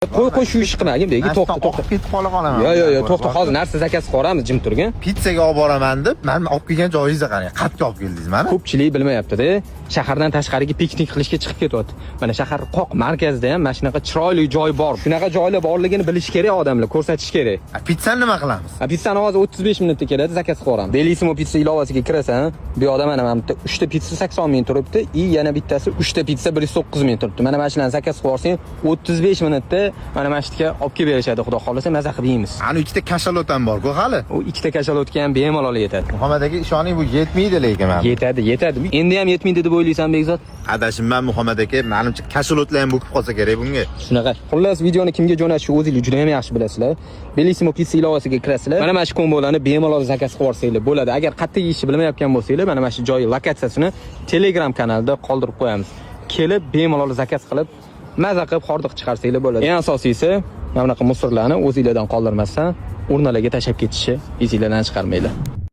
Qo'y, qo'y, shu ishni qilmagin, begi, to'xta, to'xta. Oqib ketib qola qolaman. Yo'q, to'xta, hozir narsa заказ qilib jim turgin. Pizzaga olib boraman deb, mani olib kelgan joyingizga qarang. Qayerga olib keldingiz mani? Ko'pchilik bilmayapti-da. Shahardan tashqariga piknik qilishga chiqib ketyapti. Mana shahar qoq markazida ham mana shunaqa chiroyli joy bor. Shunaqa joylar borligini bilish kerak odamlar, ko'rsatish kerak. A, Pizzani nima qilamiz? A, pizzani hozir 35 minutda keladi, заказ qilib yuboramiz. Bellissimo Pizza ilovasiga kirasan, bu yoqda mana bitta 3 ta pizza 80 ming turibdi, и yana bittasi 3 ta pizza 109 ming turibdi. Mana shularni заказ qilib yuborsang, 35 minutda mana shu yerga olib kelib berishadi, xudo xohlasa, maza qilib yeymiz. Ani ikkita kashalot ham bor-ku hali. U ikkita kashalotga ham bemalol yetadi. Muhammad aka, ishoning, bu yetmaydi lekin mana. Yetadi, yetadi. Endi ham yetmaydi deb o'ylaysan, Bekzod? Adashimman, Muhammad aka, menimcha kashalotlar ham bo'kib qolsa kerak bunga. Shunaqa. Xullas, videoni kimga jo'natishni o'zingiz juda ham yaxshi bilasizlar. Bellissimo Pizza ilovasiga kirasizlar. Mana shu kombolarni bemalol заказ qilib yuborsanglar bo'ladi. Agar qayerda yeyishni bilmayotgan bo'lsanglar, mana shu joyi lokatsiyasini Telegram kanalida qoldirib qo'yamiz. Kelib bemalol заказ qilib, maza qilib hordiq chiqarsanglar bo'ladi. Eng asosiysi, mana bunaqa мусор larni o'zinglardan qoldirmasdan urnalarga tashlab ketishni esinglardan chiqarmanglar.